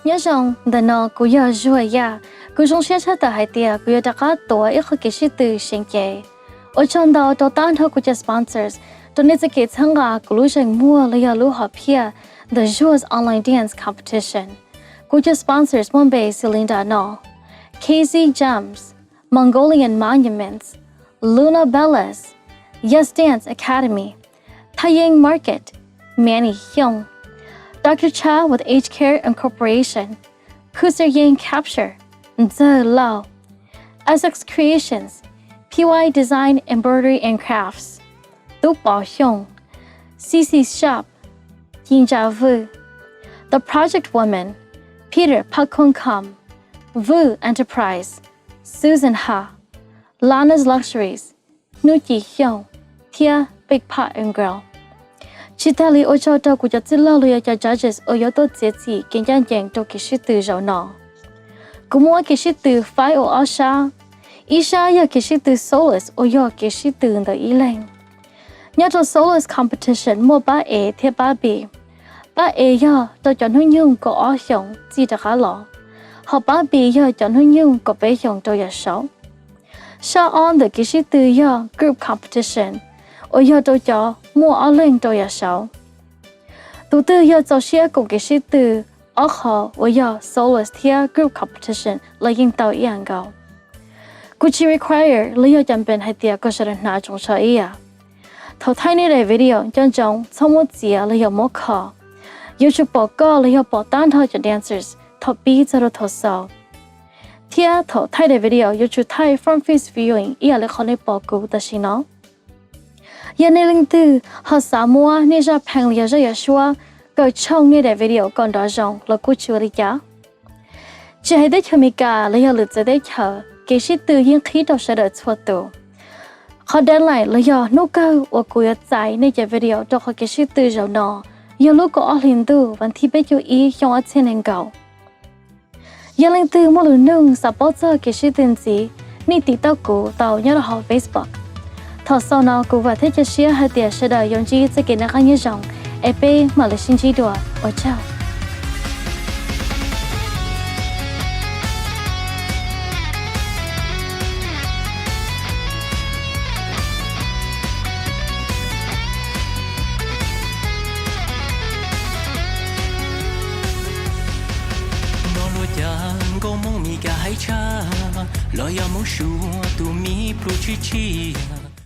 Nyob zoo, ntawm no kuv yog Zuag Yaj. Kuv zoo siab tshaj tawm hais tias kuv yuav rov qab tuav ib qho kev sib tw seev cev. Ua tsaug ntau rau tag nrho kuv cov sponsors, rau nej txoj kev txhawb nqa kuv lub zeem muag los yog lub hom phiaj The Zuag's Online Dance Competition. Kuv cov sponsors muaj npe xws li nram no: K Z Gems, Mongolian Monuments, Luna Bellas, Yes Dance Academy, Thayeng Market, Manny Xyooj, Doctor Cha with Age Care Incorporation, Kuser Yang Capture, Ntxawg Lauj, Essex Creations, P Y Design Embroidery and Crafts, Tub Pov Xyooj, C C Shop, Ci Ntsa Vwj, The Project Woman, Peter Phaj Khon Kham, Vwj Enterprise, Susan Ha, Lana's Luxuries, Hnub Ci Xyooj, thiab Pej Phaj Engro. Tsis tas li ua tsaug rau kuv cov txwj laug los yog cov judges uas yuav tuaj txiav txim kev ncaj ncees rau kev sib tw zaum no. Kuv muaj kev sib tw faib ua ob sab. Ib sab yog kev sib tw soloist uas yog kev sib tw ntawm ib leeg. Nyob rau soloist competition muaj pab A thiab pab B. Pab A yog rau cov hnub nyoog kaum ob xyoos txij rov qab los, ho pab B yog cov hnub nyoog kaum peb xyoos rau yav saud. Sab ob ntawm kev sib tw yog group competition, uas yog rau cov muaj ob leeg rau yav saud. Tus twg yog txaus siab koom kev sib tw ob qho uas yog soloist thiab group competition los yeej tau ib yam nkaus. Kuv tsis require los yog cam pes hais tias kom sawv daws hnav tsoos tsho ib yam. Thaum thaij nej daim video nco ntsoov txhob muab txiav los yog muab kho. Yuav tsum pom koj los yog pom tag nrho cov dancers thaum pib txog rau thaum xaus. Thiab thaum thaij daim video yuav tsum thaij front face viewing ib yam li qhov nej pom kuv tam sim no. Yog nej leej twg ho xav muab nej zaj pheej los yog zaj yam suab kaw tshooj nej daim video kom nrov zoo los kuj tsis ua li cas. Tsis hais teb chaws Amelikas los yog lwm txawv teb chaws, kev sib tw yeej qhib rau sawv daws txhua tus. Qhov deadline los yog hnub kawg uas kuv yuav txais nej cov video rau qhov kev sib tw zaum no yog lub kaum ob hli ntuj vas thib peb caug ib xyoo ob txhiab nees nkaum. Yog leej twg muaj lus nug xav paub txog kev sib tw ntxiv, nej tiv tauj kuv tau nyob rau hauv Facebook. Thaum xaus no kuv vam thiab cia siab hais tias sawv daws yuav ntsib txoj kev noj qab nyob zoo, es peb mam li sib ntsib dua, ua tsaug. Nov luag cas nkauj Hmoob Mes Kas haib tshaj, los yog Hmoob Suav tus me plhu tshib tshia.